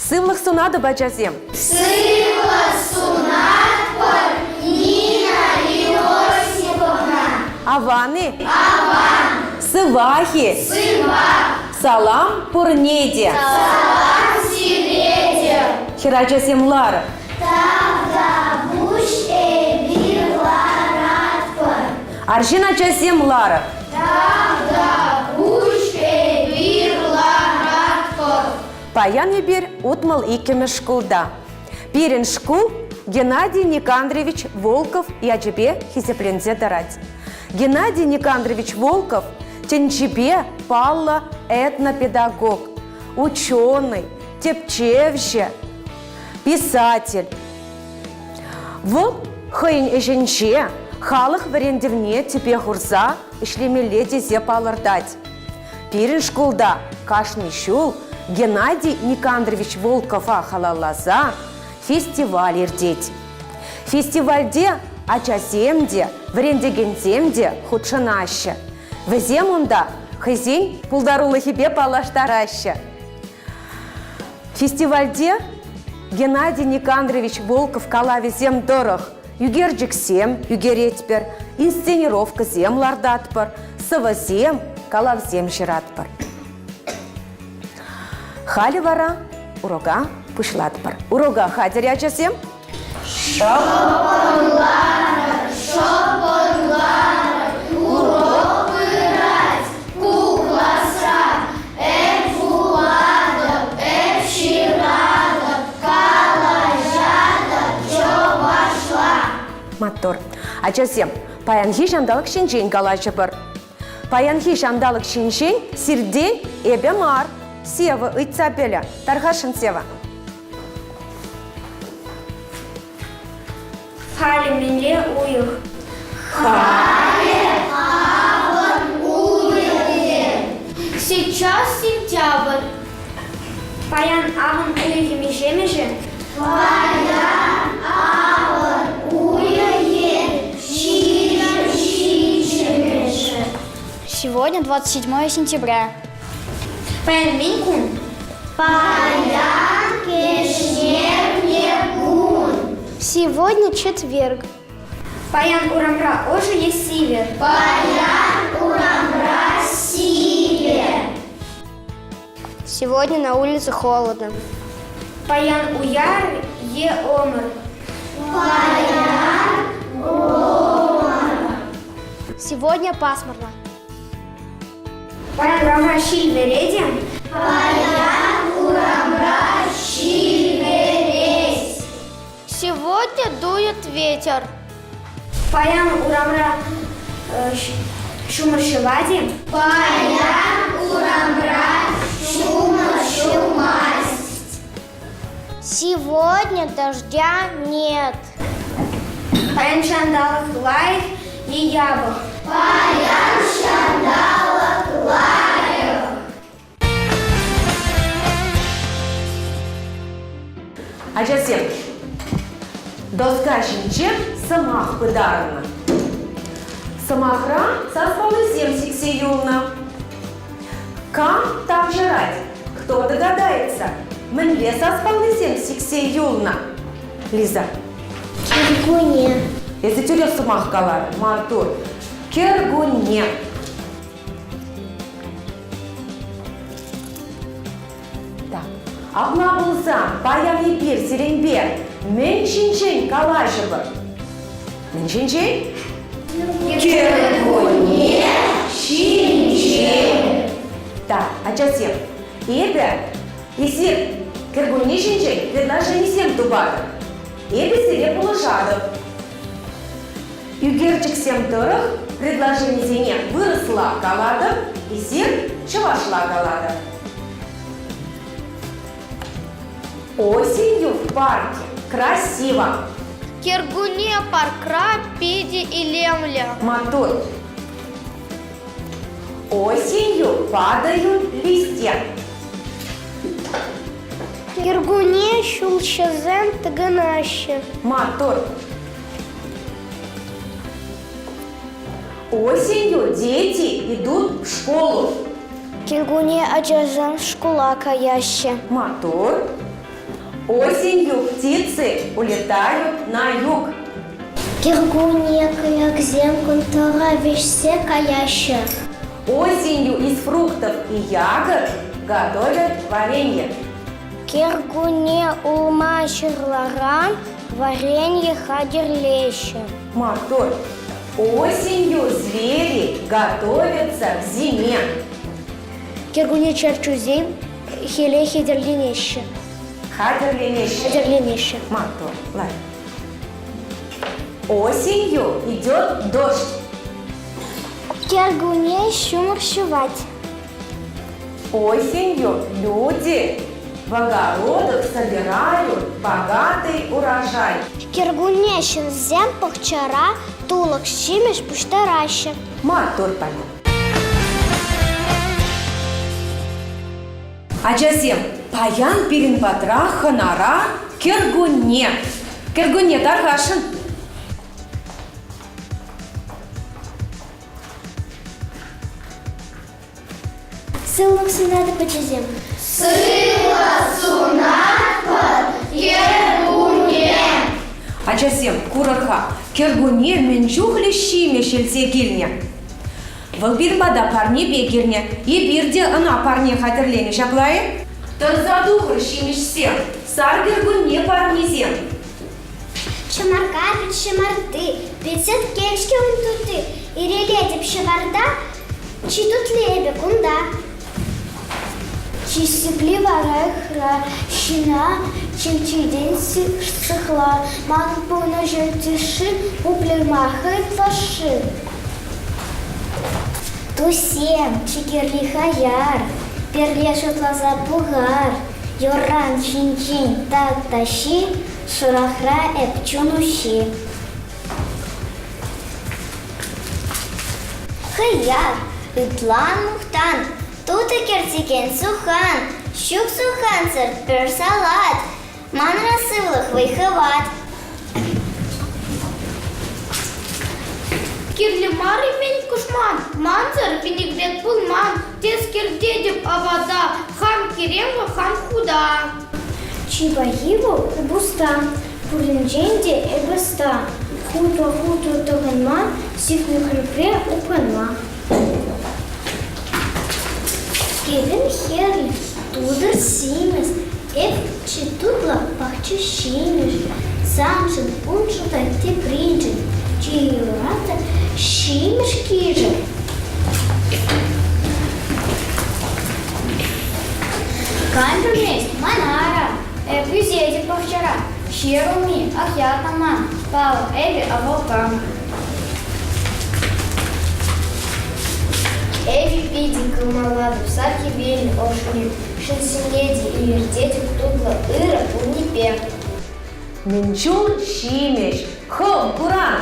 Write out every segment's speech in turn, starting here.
Сывлӑх сунатӑп, ачасем! Сывлӑх сунатпӑр, Нина Иосифовна! Аван-и? Аван! Сывах-и? Сывах! Салам пурне те! Салам сире те! Хӗрачасем ларӑр. Тавтапуҫ эпир ларатпӑр. Арҫын ачасем ларӑр. Тавтапуҫ эпир ларатпӑр. Паян эпир 62-мӗш шкулта. Пирӗн шкул Геннадий Никандрович Волков ячӗпе хисепленсе тӑрать. Геннадий Никандрович Волков тӗнчипе паллӑ этнопедагог, ученый, тӗпчевҫӗ, писатель. Вӑл хӑйӗн ӗҫӗнче халӑх вӗрентӗвне тӗпе хурса ӗҫлемелле тесе палӑртать. Пирӗн шкулта кашни ҫул Геннадий Никандрович Волкова халалласа фестиваль иртет. Фестивальте ачасем те, вӗрентекенсем те хутшӑнаҫҫӗ. Вӗсем унта хӑйсен пултарулӑхӗпе паллаштараҫҫӗ. Фестивальте Геннадий Никандрович Волков калавӗсем тӑрӑх ӳкерчӗксем ӳкеретпӗр, инсценировкӑсем лартатпӑр, сӑвӑсем, калавсем ҫыратпӑр. Халӗ вара урока пуҫлатпӑр. Урока хатӗр ачасем? Шӑпӑрланӑр, шӑпӑрланӑр, урок пырать ку класра. Эп вулатӑп, эп ҫыратӑп, калаҫатӑп чӑвашла. Маттур. Ачасем, паянхи ҫанталӑк ҫинчен калаҫӑпӑр. Паянхи ҫанталӑк ҫинчен сиртен эпӗ мар, Сева ыйтса пӗлӗ. Тархасшӑн, Сева. Халӗ мӗнле уйӑх? Халӗ авӑн уйӑхӗ. Сейчас сентябрь. Паян авӑн уйӑхӗ миҫемӗшӗ? Паян авӑн уйӑхӗ 27-мӗшӗ. Сегодня 27 сентября. Паян мӗн кун? Паян кӗҫнерне кун. Сегодня четверг. Паян урамра ӑшӑ е сивӗ? Паян урамра сивӗ. Сегодня на улице холодно. Паян уяр е ӑмӑр? Паян ӑмӑр. Сегодня пасмурно. Паян урамра ҫил вӗрет-и? Паян урамра ҫил вӗрет. Сегодня дует ветер. Паян урамра ҫумӑр ҫӑвать-и? Паян урамра ҫумӑр ҫумасть. Сегодня дождя нет. Паян ҫанталӑк лайӑх е япӑх? Паян ҫанталӑк лайӑх. Ачасем, доска ҫинче сӑмах пытарнӑ. Сӑмахра саспаллисем сиксе юлнӑ. Кам тавҫӑрать? Кто догадается? Мӗнле саспаллисем сиксе юлнӑ? Лиза. Кӗркунне. Эсӗ тӳрех сӑмах каларӑн, маттур. Кӗркунне. Так, апла пулсан паян эпир сирӗнпе мӗн ҫинчен калаҫӑпӑр? Мӗн ҫинчен? Кӗркунне ҫинчен. Так, ачасем, эпӗ эсир кӗркунне ҫинчен предложенисем тупатӑп. Эпӗ сире пулӑшатӑп. Ӳкерчӗксем тӑрӑх предложенисене вырӑсла калатӑп, эсир чӑвашла калатӑр. Осенью в парке красиво. Кӗркунне паркра питӗ илемлӗ. Маттур. Осенью падают листья. Кӗркунне ҫулҫӑсем тӑкӑнаҫҫӗ. Маттур. Осенью дети идут в школу. Кӗркунне ачасем шкула каяҫҫӗ. Маттур. Осенью птицы улетают на юг. Кӗркунне кайӑксем кӑнтӑра вӗҫсе каяҫҫӗ. Осенью из фруктов и ягод готовят варенье. Кӗркунне улма-ҫырларан варенье хатӗрлеҫҫӗ. Маттур. Осенью звери готовятся к зиме. Кӗркунне чӗрчунсем хӗле хатӗрленеҫҫӗ. Хатӗрленеҫҫӗ. Хатӗрленеҫҫӗ. Маттур. Лайӑх. Осенью идет дождь. Кӗркунне ҫумӑр ҫӑвать. Осенью люди в огородах собирают богатый урожай. Кӗркунне ҫынсем пахчара тулӑх ҫимӗҫ пуҫтараҫҫӗ. Маттур, Таня. Ачасем, паян пирӗн патра хӑнара кӗркунне. Кӗркунне тархасшӑн. Сывлӑх сунатӑп, ачасем. Сывлӑх сунатпӑр кӗркунне. Ачасем, курӑр-ха, кӗркунне мӗн чухлӗ ҫимӗҫ илсе килнӗ. Вӑл пирӗн пата парнепе килнӗ. Эпир те ӑна парне хатӗрленӗ ҫапла-и? Тӑрса тухрӗҫ ҫимӗҫсем, сар кӗркунне парнисем. Чӑмӑрка пит ҫӑмарти, пит сӗткен-ҫке ун тути. Ирӗлетӗп ҫӑварта, чи тутли эпӗ кунта. Чи сипли вара ыхра, ҫына чир-чиртен сыхла. Ман пурнӑҫӑн тӗшши пуплер-мар ытлашши. Туссем, чи кирли хаяр, пӗрле шутласа пухар. Юрран ҫинчен тат-таҫи, шӑрӑхра эп чун уҫҫи. Хӑяр, ытлан мухтан, тутӑ кӗртекен сухан, ҫук сухансӑр пӗр салат. Манра сывлӑх вӑй-хӑват. Кирлӗ мар-и-мӗн кушман? Мансӑр винегрет пулман. Тискертетӗп апата, хам киремлӗ, хам хута. Чи пахи вӑл купӑста. Пуринчен те эп ӑста. Хутлӑ-хутлӑ тӑхӑнма, сивнӗ хрӳпре упранма. Кӗтӗм хӗрлӗ, тутӑр симӗс, эп чи тутлӑ пахча ҫимӗҫ. Саншӑн, уншӑн та теприншӗн чи юратнӑ ҫимӗҫ кишӗр. Кам пӗлмест, манара. Эп ӳсетӗп пахчара. Ҫырулми, ах ятламан, палӑк эпӗ авалкам. Эпӗ питӗ кӑмӑллатӑп сар хӗвел ӑшне, ҫынсене те илӗртетӗп тутлӑ ырӑ пулнипе. Мӗн чул ҫимӗҫ, хӑв куран.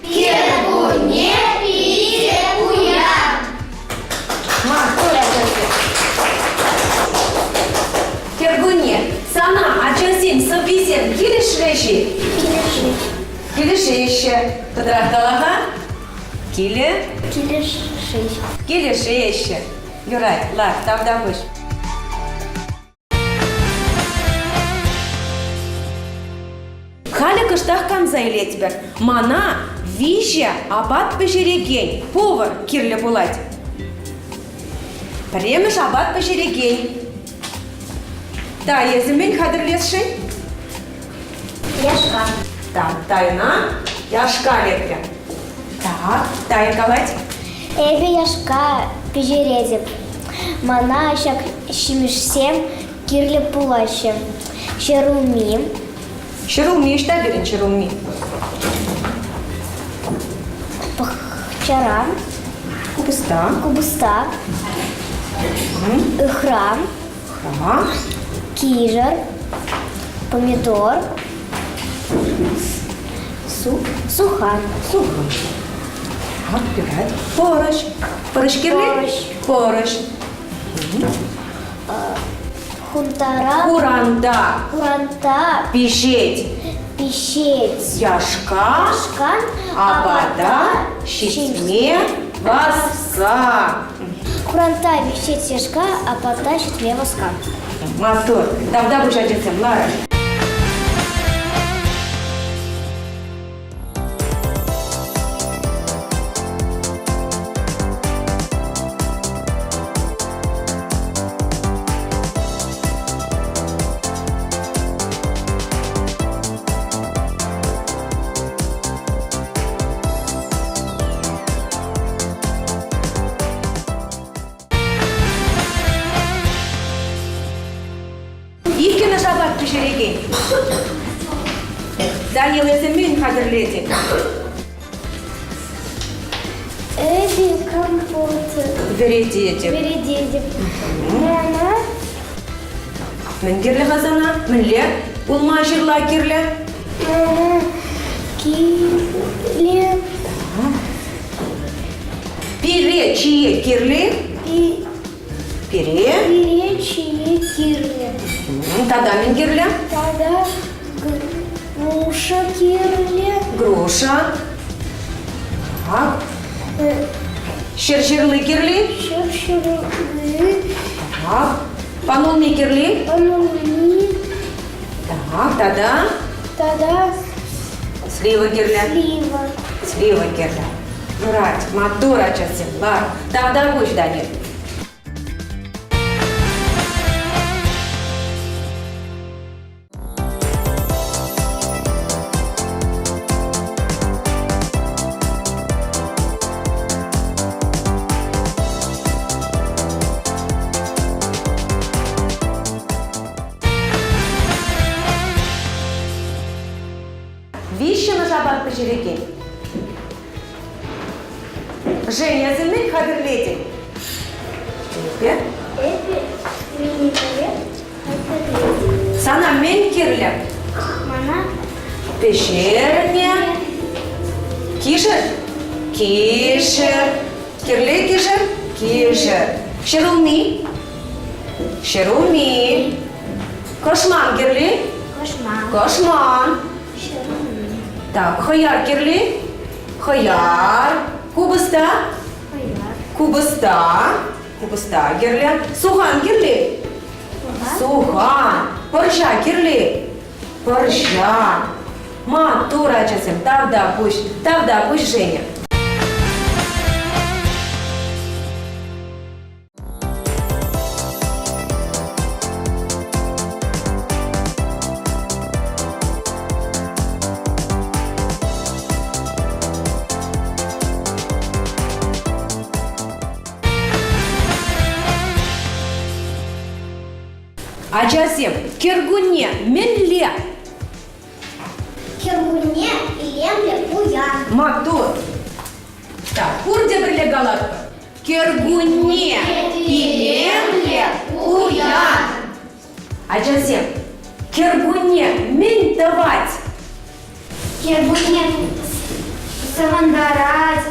Кӗркунне питӗ пуян. Маттур ачасем. Кӗркунне, сана ачасен сӑввисем килӗшрӗҫ-и? Килӗшет. Килӗшеҫҫӗ. Тӑтӑрах кала-ха. Килӗ? Килӗшет. Килӗшеҫҫӗ. Юрать, лар, тавтапуҫ. Халӗ кӑштах канса илетпӗр. Мана виҫӗ апат пӗҫерекен повар кирлӗ пулать. Пӗрремӗш апат пӗҫерекен. Та, эсӗ мӗн хатӗрлесшӗн? Яшка. Так, Тайна яшка лекрӗ. Так, Тая калать. Эпӗ яшка пӗҫеретӗп. Мана ҫак ҫимӗҫсем кирлӗ пулаҫҫӗ. Ҫӗрулми. Ҫӗрулми ӑҫта пирӗн ҫӗрулми? Пахчара. Купӑста. Купӑста. Ыхра. Ыхра. Кишӗр. Помидор. Сухан. Сухан. Так, юрать. Пӑрӑҫ. Пӑрӑҫ кирлӗ? Пӑрӑҫ. Пӑрӑҫ. Хунтара. Хуранта. Хуранта. Пиҫет. Пиҫет. Яшка. Яшка. Апата ҫитме васка. Хуранта пиҫет яшка, апата ҫитме васка. Маттур. Тавтапуҫ, ачасем. Ларӑр. Иккӗмӗш апат пӗҫерекен. Данил, эсӗ мӗн хатӗрлетӗн? Эпӗ компот. Вӗрететӗп. Вӗрететӗп. Мана Мӗн кирлӗ-ха сана? Мӗнле улма-ҫырла кирлӗ? Мана кирлӗ. Пире чие кирлӗ? Пире? Пире чие кирлӗ. Тата мӗн кирлӗ? Тата груша кирлӗ. Груша. Так. Ҫӗрҫырли кирли? Ҫӗрҫырли. Так. Панулми кирли? Панулми. Так, тата? Тата Слива кирлӗ. Слива. Слива кирлӗ. Юрать, маттур ачасем, лар. Тавтапуҫ, Данил. Виҫҫӗмӗш апат пӗҫерекен. Женя, эсӗ мӗн хатӗрлетӗн? Эпӗ? Эпӗ винегрет хатӗрлетӗп. Сана мӗн кирлӗ? Мана Пӗҫернӗ. Кишӗр? Кишӗр. Кирлӗ кишӗр? Кишӗр. Ҫӗрулми? Ҫӗрулми. Кӑшман кирли? Кӑшман. Кӑшман. Ҫӗрулми. Так, хӑяр кирли? Хӑяр. Купӑста? Хӑяр. Купӑста. Купӑста кирлӗ. Сухан кирли? Сухан. Пӑрҫа кирли? Пӑрҫа. Маттур, ачасем, тавтапуҫ, тавтапуҫ, Женя. Ачасем, кӗркунне мӗнле? Кӗркунне илемлӗ пуян. Маттур. Так, пурте пӗрле калатпӑр. Кӗркунне илемлӗ пуян. Ачасем, кӗркунне мӗн тӑвать? Кӗркунне савӑнтарать.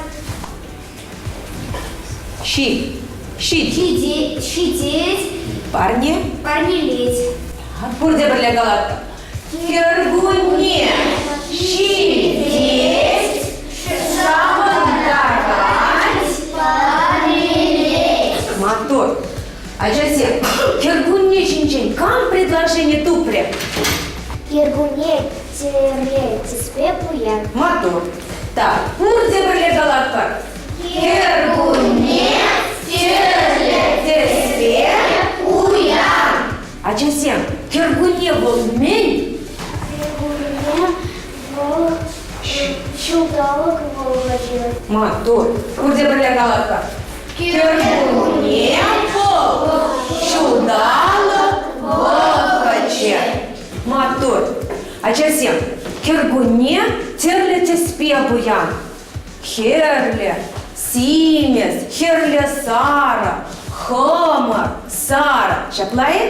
Ҫи. Ҫит. Ҫитет. Парне. Парнелет. Пурте пӗрле калатпӑр. Кӗркунне ҫитет, савӑнтарать, парнелет. Маттур. Ачасем, кӗркунне ҫинчен кам предложение тупрӗ? Кӗркунне тӗрлӗ тӗспе пуян. Маттур. Так, пурте пӗрле калатпӑр. Кӗркунне тӗрлӗ тӗспе пуян. Ачасем, кӗркунне вӑл мӗн? Кӗркунне вӑл ҫулталӑк вӑхӑчӗ. Маттур. Пурте пӗрле калатпӑр. Кӗркунне вӑл ҫулталӑк вӑхӑчӗ. Маттур. Ачасем, кӗркунне тӗрлӗ тӗспе пуян. Хӗрлӗ, симӗс, хӗрлӗ сарӑ, хӑмӑр, сарӑ. Ҫапла-и?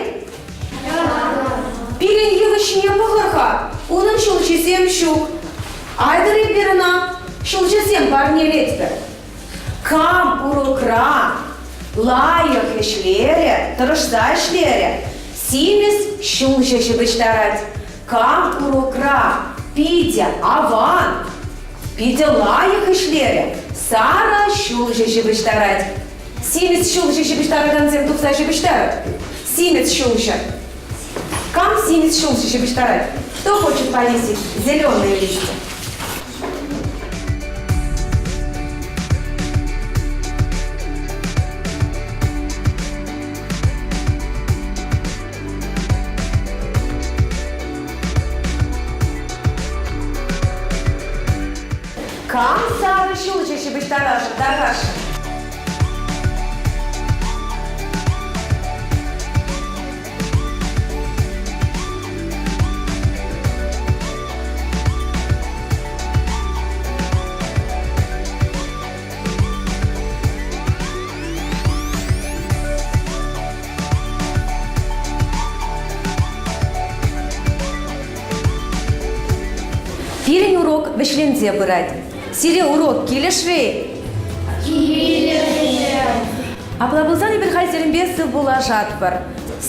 Пирӗн йывӑҫ ҫине пӑхӑр-ха, унӑн ҫулҫисем ҫук. Айтӑр эпир ӑна ҫулҫӑсем парнелетпӗр. Кам урокра лайӑх ӗҫлерӗ, тӑрӑшса ӗҫлерӗ, симӗс ҫулҫӑ ҫыпӑҫтарать. Кам урокра питӗ аван, питӗ лайӑх ӗҫлерӗ, сарӑ ҫулҫӑ ҫыпӑҫтарать. Симӗс ҫулҫӑ ҫыпӑҫтаракансем тухса ҫыпӑҫтарать. Симӗс ҫулҫӑ. Кам симӗс ҫулҫӑ ҫыпӑҫтарать? Кто хочет повесить зеленые листья? Кам сарӑ ҫулҫӑ ҫыпӑҫтарасшӑн тархасшӑн? Пирӗн урок вӗҫленсе пырать. Сире урок килӗшрӗ-и? Килӗшрӗ. Апла пулсан эпир халь сирӗнпе сыв пулашатпӑр.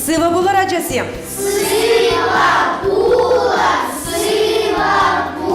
Сывӑ пулӑр, ачасем! Сывӑ пулӑр! Сывӑ пулӑр!